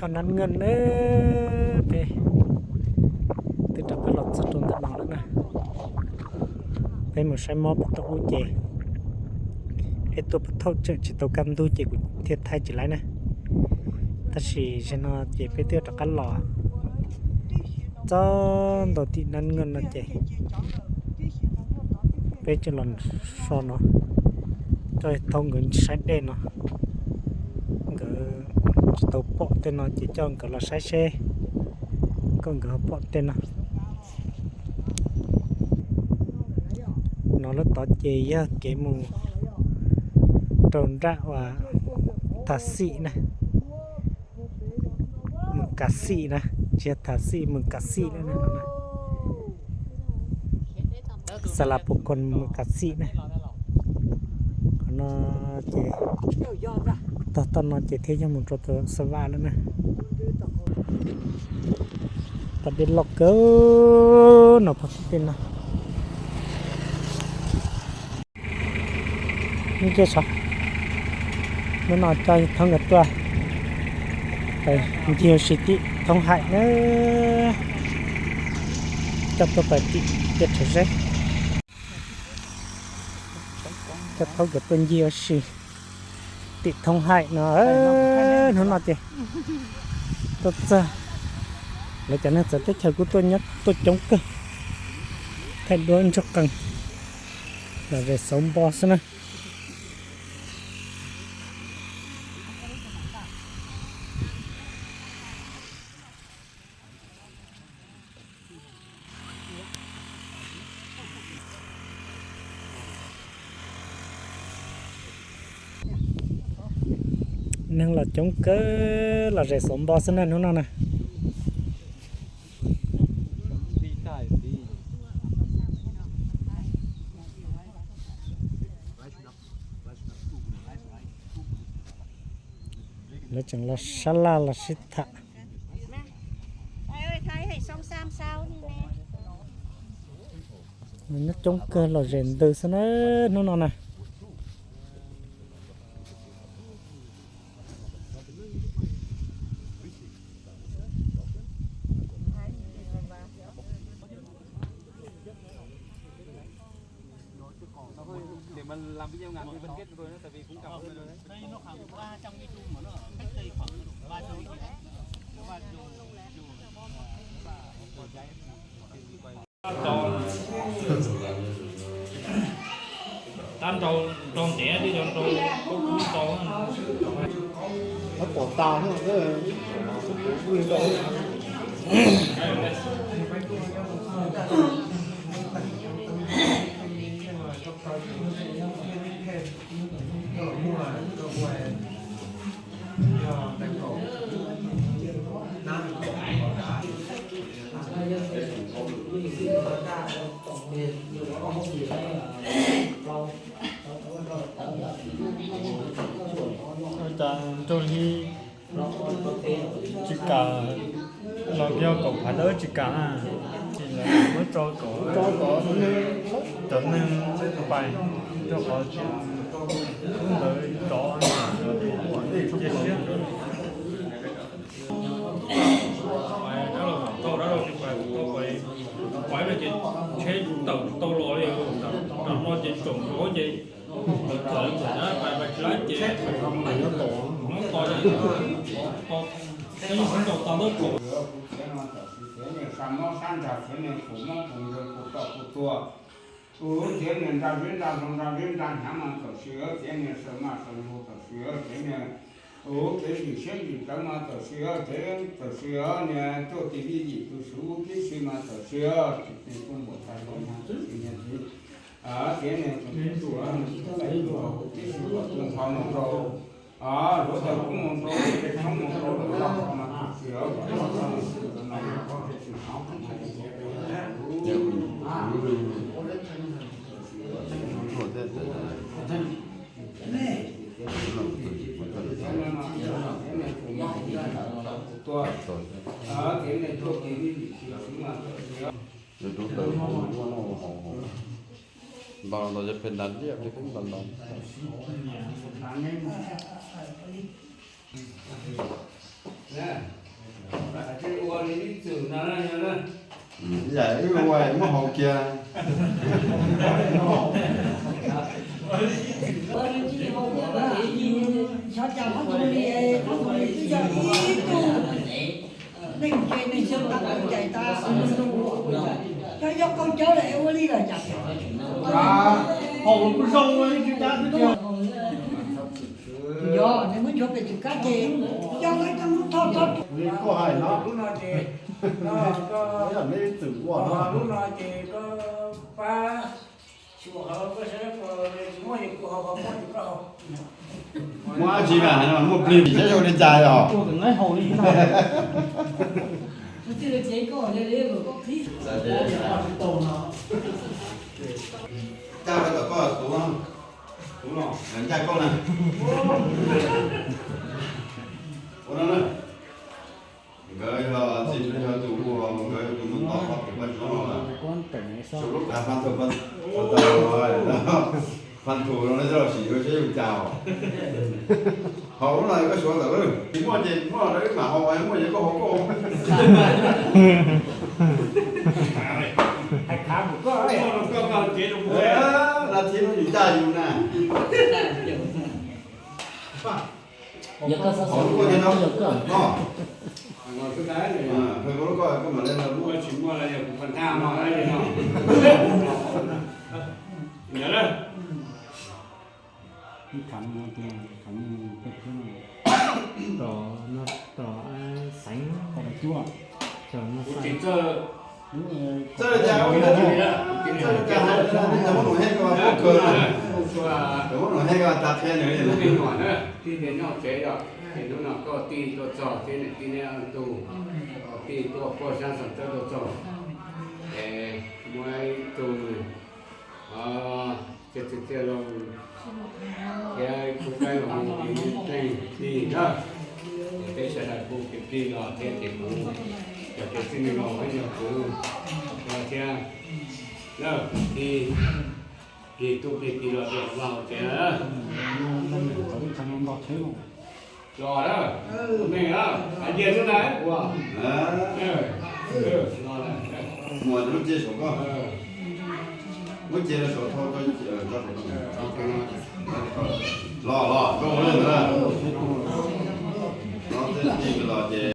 Toj Nab Nkeej na, peb twb rov qab los txog rau ntawm no lawm na. Peb mus saib mob pem toj ub ces peb tuaj pem thauj tseem tsis tau kaj ntug ces kuv thiaj thaij tsis laib na. Tab sis zaum no ces peb twb rov qab los txog ntua tim Nab Nkeej no ces peb tseem los so no, coj thaub nkawd saib dej no. Nkawd tsis tau pom tej no ces coj nkawd los saib seb kom nkawd ho pom tej no. No lub tod ces yog kev mus rau nram uas Thav Xim na, mus Kav Xim na, tsis yog Thav Xim, mus Kav Xim lawm na no. Xa Las Pus Khos mus Kav Xim na. Qhov no ces tog toj no ces thiaj yog mus rau Xa Vas lawm na. Tau dej loj kawg no pog tej no. Ncig sav, hnub no coj thoob nkawd tuaj ncig ua si tim Thoob Haim na, coj tuaj pais tim Tiaj Rhawv Zeb. Coj thoob nkawd tuaj ncig ua si tim Thoob Haim no, hnub no ces tuaj txog, lawv cov neeg txawv teb chaws kuj tuaj nyob tuaj coob kawg, thaij duab ntsuag qees, los zes xauv npo xwb na. Neeg los coob kawg, los zes xauv npo xwb na hnub no na. Lawv tseem los sab laj los sib tham. Nyob coob kawg los zes ntws xwb na hnub no na. Tab nrau nrau ntev twb yog nrau kub kub tau. Pom tas, Cas nrau li tsis kam los yog kom phav dawb tsis kam na, ces lawv muab tso kom cov neeg pais, rau qhov tias lub ntawd rov cia siab. Pais dab laug, tau dab laug tsis pais, tau pais, pais no ces tsheb tawm tsis tau los li. Tam no ces tsoom nrov ces lawv txawm pais pais tsis laib ces nyob tos, tau tau tau. Kuv txiav no txawm sis txiav niag sab mob sab ntsag, txiav niag pum mob pum ntsag, pum toj pum tuag. Kuv txiav niag nra zeb nra zoo, nra zeb nra hnyav mas txawm sis, txiav niag saw maj saw ntsug txawm sis, txiav niag kuv kev ntsim siab ntsim rawv mas txawm sis, txiav txawm sis niag tuaj tim vij vim tus suv tib si mas txawm sis, tsis tis tuaj npaum tag nrho mas txawm sis niag txiv. Txiav niag tus tub tub tib si kom tus nqhos mus rau, luav taws kub mus rau, tej tshoob mus rau, lwm loj mas txawm sis, kom txhob txhob tsis hnov. Ntaus ntaus yog pem ntas liaj peb ntaus ntaus. Ib yam wb ua muab haus kiag. Xyov cas Hmoob Thoob Lis, Hmoob Thoob Lis twb yog ib tug neeg ntse neeg xwb, tab tom cais tas, xyov yog qaug cawv lawm es ua li lawm cas. Haus kuj zoo ua ib tug dab twb tiag. Yog nws muab nchuav pem tus kab ces yog lawv coj Hmoob Thoj txog tus li koj hais no. Yog neb txwm ua no. Muab dab tsi mas muaj plig vim saib zoo li cas os. Ncaj rau tom koj tus, tus no, ncaj koj na. Ua no na. Nkawd yog txiv, yog tus ua, nkawd yog tus mus tos Paj Thum Paj Ntsuab no. Paj Thum, Paj Thum no nej coj los sim yuav saib zoo cas os. Haus lub no koj suav ntawm lawm, tsis muaj ces muaj los wb mam haus, muaj ces koj haus koj. Nas this no yus ncaj yus na. Haus lub koj thiab no. Haus lub koj, koj mam li lawv lub. Tsis muaj los yog kuv pab ntaj no. Kuv tsis txawj, txawj li cas, txawj li cas hais, nej cov Hmoob Nus Hej ko mas kawg na, cov Hmoob Nus Hej ko tas qhia nws li. Tij nyob tsev os, ces hnub no koj tij tuaj txog thiab niam tij neb ob tug, koj tij tuaj puag sab Xeev Txawb tuaj txog, es muab ib tug txiaj txhia txiaj laug thiab khub qaib los mus pleej tij na. Ces peb sawv daws kuj plig plig los thiab ces kuv cov kwv tij neej los ib yog kuv thiab na, plig plig tub plig plig los rau hauv vaj hauv tsev na. Los na, hais tias hnub na ua, los lawm. Muab lub cej saum koj, muab cej rau saum thau, los los, zoo li ntawd na. No tej tij los ces